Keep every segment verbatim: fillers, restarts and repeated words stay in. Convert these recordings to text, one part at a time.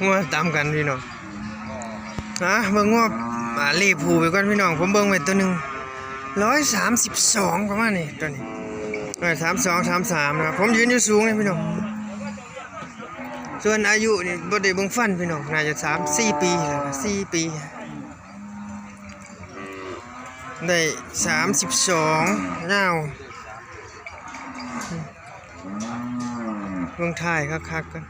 งัวตามกันพี่น้อง นะเบิ่งงัว อ่า ลีผูไปก่อนพี่น้อง ผมเบิ่งไว้ตัวหนึ่ง ร้อยสามสิบสอง ประมาณนี้ ตัวนี้ เออ สามสอง สามสาม นะครับ ผมยืนอยู่สูงเลยพี่น้อง ส่วนอายุนี่บ่ได้เบิ่งฟันพี่น้อง น่าจะสามสี่ปีแล้วนะ สี่ปี ได้สามสิบสอง ยาว เบิ่งท้ายคักๆกัน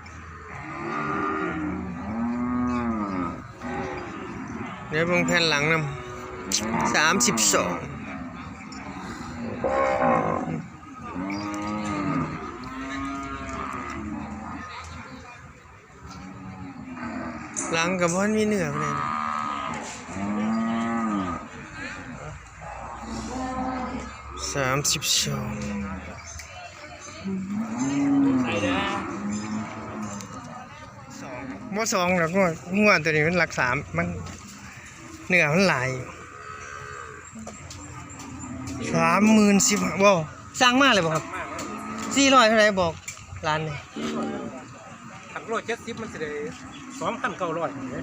เดี๋ยวเบิ่งแผ่นหลังนำ สามสิบสอง หลังก็บ่ทันมีเนื้อปานใด สามสิบสอง บ่สองดอก งัว งัวตัวนี้มันหลักสาม มัน เนื้อมันหลายอยู่ สามหมื่นสิบ บ่ สั่งมาเลยบ่ครับ สี่ร้อยเท่าไหร่บอกร้านนี่ คันโลเจ็ดสิบ มันสิได้ สองพันเก้าร้อย เด้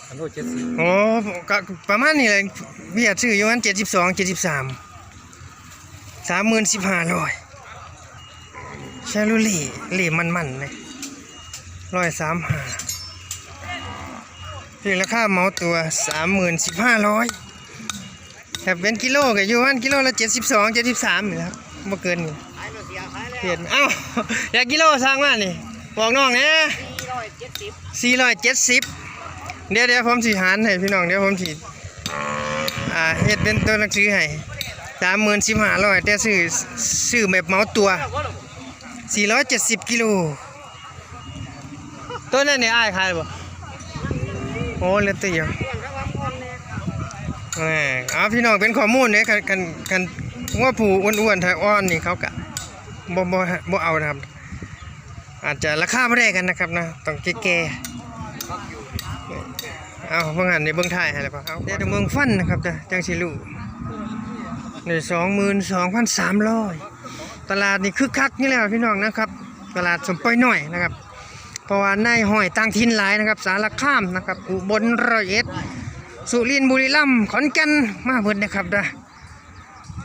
คันโลเจ็ดสิบ โอ้ ก็ประมาณนี้เลย เวียดซื้ออยู่มัน เจ็ดสิบสอง เจ็ดสิบสาม สามหมื่นสิบห้าร้อย ชาลูเล่ เล่มันๆ เลย ร้อยสามห้า นี่ราคาเหมาตัว สามหมื่นสิบห้าร้อย ถ้าเป็นกิโลก็อยู่ประมาณกิโลละ เจ็ดสิบสอง เจ็ดสิบสาม นี่แหละครับ บ่เกินนี่ เห็น เอ้า อยากกิโลสั่งมานี่ บอกน้องแหน่ สี่ร้อยเจ็ดสิบ เดี๋ยว เดี๋ยวผมสิหารให้พี่น้อง เดี๋ยวผมสิ อ่า เฮ็ดเป็นตัวหนังสือให้ สามหมื่นสิบห้าร้อย แต่ซื้อ ซื้อแบบเหมาตัว สี่ร้อยเจ็ดสิบ กิโล ตัวนั้นนี่อ้ายขายบ่ โอ้ เหลือตัวเดียว แหม เอาพี่น้องเป็นข้อมูลเนี่ย คัน คัน คันงัวผู้อ้วนๆ ถ้าอ่อนนี่เขาก็บ่ บ่ บ่เอานะครับ อาจจะราคาบ่ได้กันนะครับนะ ต้องแก่ๆ เอาเบิ่งหันนี่เบิ่งท้ายให้แล้วบ่ เอา เดี๋ยวเมืองฟันนะครับ จะ จังสิรู้ นี่ สองหมื่นสองพันสามร้อย ตลาดนี่คึกคักนี่แหละพี่น้องนะครับ ตลาดสมปอยน้อยนะครับ เพราะว่านายห้อยต่างถิ่นหลายนะครับ สารคามนะครับ อุบล ร้อยเอ็ด สุรินทร์ บุรีรัมย์ ขอนแก่น มาเบิดนะครับเด้อ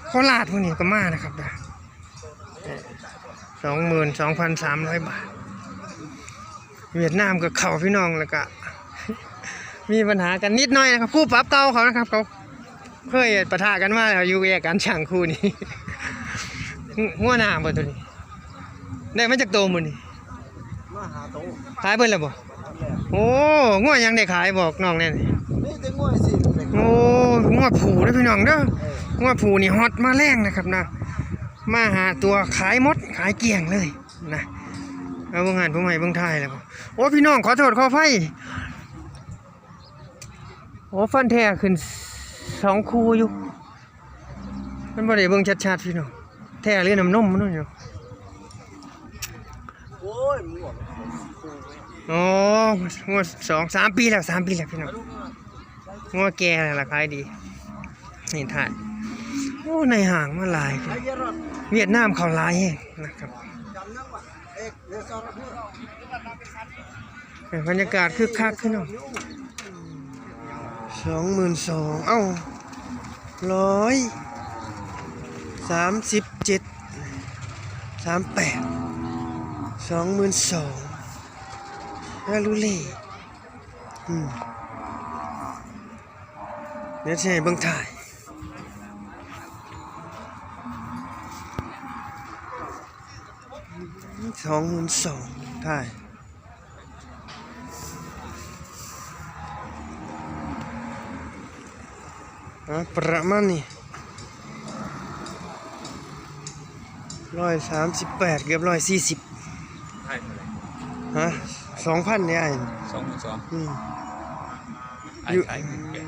โคราชพวกนี้ก็มานะครับเด้อ สองหมื่นสองพันสามร้อยบาท เวียดนามก็เข้าพี่น้อง แล้วก็ มีปัญหากันนิดหน่อยนะครับ คู่ปรับเก่าเขานะครับ เขาเคยปะทะกันมาแล้ว อยู่แยกกันช่างคู่นี้ หัวหน้าบ่ตัวนี้ ได้มาจากโตมื้อนี้ มาหาโต ขายเบิดแล้วบ่ โอ้ งัวยังได้ขายบอกน้องแน่นี่ นี่แต่งัวสิ โอ้ งัวผูเด้อพี่น้องเด้อ เออ งัวผูนี่ฮอตมาแรงนะครับนะ มาหาตัวขายหมด ขายเกลี้ยงเลยนะ เอาเบิ่งหันผมให้เบิ่งท้ายแล้วบ่ โอ้ พี่น้องขอโทษขออภัย โอ้ ฟันแท้ขึ้นสองคู่อยู่ มันบ่ได้เบิ่งชัดๆพี่น้อง แท้หรือน้ำนมมันอยู่ โอ้ย มันบอก อ๋อ งัวสอง สามปีแล้ว สามปีแล้วพี่น้อง งัวแก่แล้วล่ะขายดี นี่ถ่าย โอ้ ในห้างมาหลาย เวียดนามเขาหลายแฮงนะครับ บรรยากาศคึกคักขึ้นเนาะ สองหมื่นสอง เอ้า ร้อยสามสิบเจ็ด สามแปด สองหมื่นสอง ฮาลูเล่ อืม เดี๋ยวสิให้เบิ่งท้าย สองหมื่นสอง ท้าย อ่ะ ประมาณนี้ ร้อยสามสิบแปด เกือบร้อยสี่สิบ ไทยเท่าไหร่ ฮะ สองพัน เนี่ย ไอ้ สองหมื่นสอง อืม ไอ้ อยู่ ขายหมื่นแปด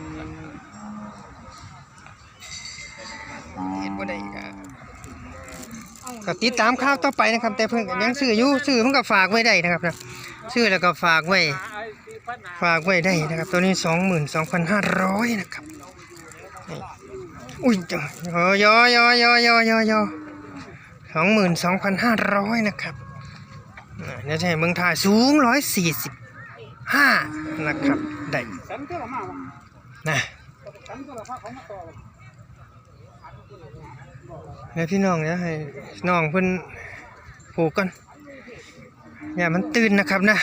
เฮ็ดบ่ได้ก็ ก็ติดตามข่าวต่อไปนะครับ แต่เพิ่นก็ยังซื้ออยู่ ซื้อมันก็ฝากไว้ได้นะครับนะ ซื้อแล้วก็ฝากไว้ ฝากไว้ได้นะครับ ตัวนี้ สองหมื่นสองพันห้าร้อย นะครับ นี่ อุ้ย ยอยอยอยอยอยอยอ สองหมื่นสองพันห้าร้อย นะครับ อ่าเดี๋ยวจะให้เบิ่งถ่ายสูงร้อยสี่สิบห้านะครับ ได้นะ เดี๋ยวพี่น้องเดี๋ยวให้น้องเพิ่นผูกก่อน อย่ามันตื่นนะครับนะ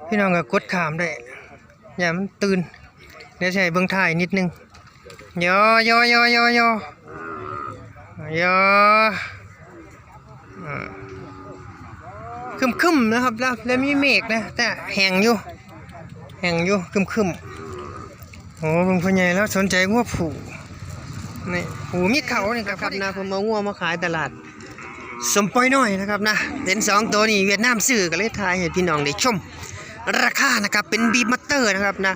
พี่น้องก็กดข้ามได้ อย่ามันตื่น เดี๋ยวจะให้เบิ่งถ่ายนิดนึง ยอยอยอยอยอยออ่าครึมๆนะครับ แล้วแล้วมีเมฆนะ แต่แห้งอยู่ แห้งอยู่ครึมๆ โอ้เบิ่งพ่อใหญ่แล้วสนใจงัวผู้ นี่ผู้มีเขานี่ครับนะ ผมเอางัวมาขายตลาด สมปอยน้อยนะครับนะ เห็นสองตัวนี้เวียดนามซื้อก็เลยถ่ายให้พี่น้องได้ชม ราคานะครับ เป็นบีฟมาสเตอร์นะครับนะ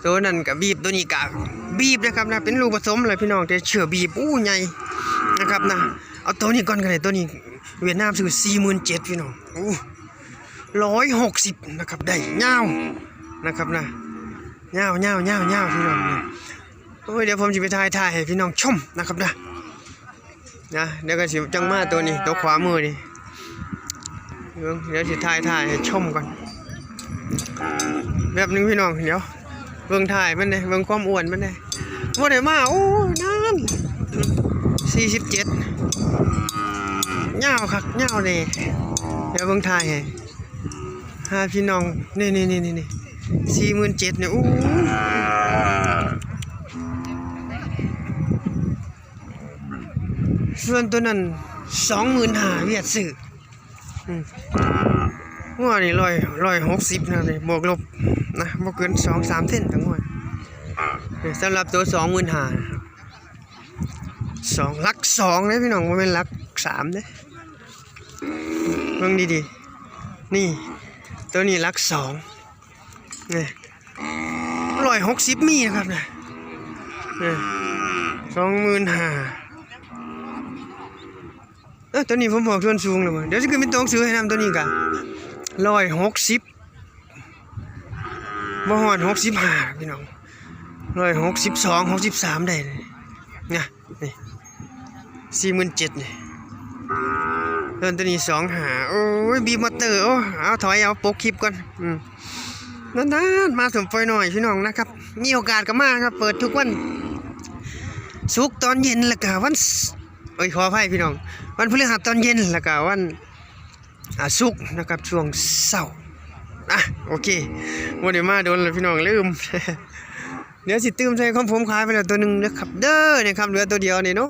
ตัวนั้นก็บีฟ ตัวนี้ก็บีฟนะครับนะ เป็นลูกผสมเลยพี่น้อง แต่เชื่อบีฟ อู้ใหญ่นะครับนะ เอาตัวนี้ก่อนก็ได้ ตัวนี้เวียดนามซื้อ สี่หมื่นเจ็ด พี่น้อง อู้ ร้อยหกสิบนะครับ ได้ยาวนะครับนะ ยาวยาวยาวยาวพี่น้องนะ โอ้ย เดี๋ยวผมจะไปถ่ายถ่ายให้พี่น้องชมนะครับนะ นะ เดี๋ยวก็สิจังมาตัวนี้ ตัวขวามือนี่ เบิ่ง เดี๋ยวสิถ่ายถ่ายให้ชมก่อน แบบหนึ่งพี่น้อง เดี๋ยว เบิ่งถ่ายมันเลย เบิ่งความอ้วนมันเลย บ่ได้มา โอ้ นาน สี่สิบเจ็ด ยาวคัก ยาวแน่ เดี๋ยวเบิ่งถ่ายให้ หาพี่น้อง นี่นี่นี่นี่นี่ สี่หมื่นเจ็ด เนี่ย อู้ ส่วนตัวนั้น สองหมื่นห้า เวียดซื้อ อืม งัวนี่ ร้อย ร้อยหกสิบ นะ นี่ บวกลบ นะ บ่เกิน สองสาม เซนต่องัว นี่ สำหรับตัว สองหมื่นห้า สอง หลัก สอง เด้อพี่น้อง บ่แม่นหลัก สาม เด้อ เบิ่งดีๆ นี่ ตัวนี้หลัก สอง นี่ ร้อยหกสิบ มีนะครับนะ นี่ สองหมื่นห้า เออ ตัวนี้ผมบอกส่วนสูงแล้วเว้ย เดี๋ยวสิขึ้นเป็นตัวหนังสือให้นำ ตัวนี้กะ ร้อยหกสิบ บ่ฮอด หกสิบห้า พี่น้อง ร้อยหกสิบสอง หกสิบสาม ได้เลย นะ นี่ สี่หมื่นเจ็ด นี่ เริ่มตัวนี้ สองห้า โอ้ย บีบมอเตอร์ โอ้ เอาถอย เอาปกคลิปก่อน อืม นานๆ มาสมปอยน้อยพี่น้องนะครับ มีโอกาสก็มาครับ เปิดทุกวัน ศุกร์ตอนเย็น แล้วก็วัน เอ้ย ขออภัยพี่น้อง วันพฤหัสตอนเย็น แล้วก็วัน อ่า ศุกร์นะครับ ช่วงเช้า อ่ะ โอเค บ่ได้มาโดนแล้วพี่น้อง ลืม เดี๋ยวสิตื่มใส่ของผมขายไปแล้วตัวหนึ่งนะครับ เด้อ นะครับ เหลือตัวเดียวนี่เนาะ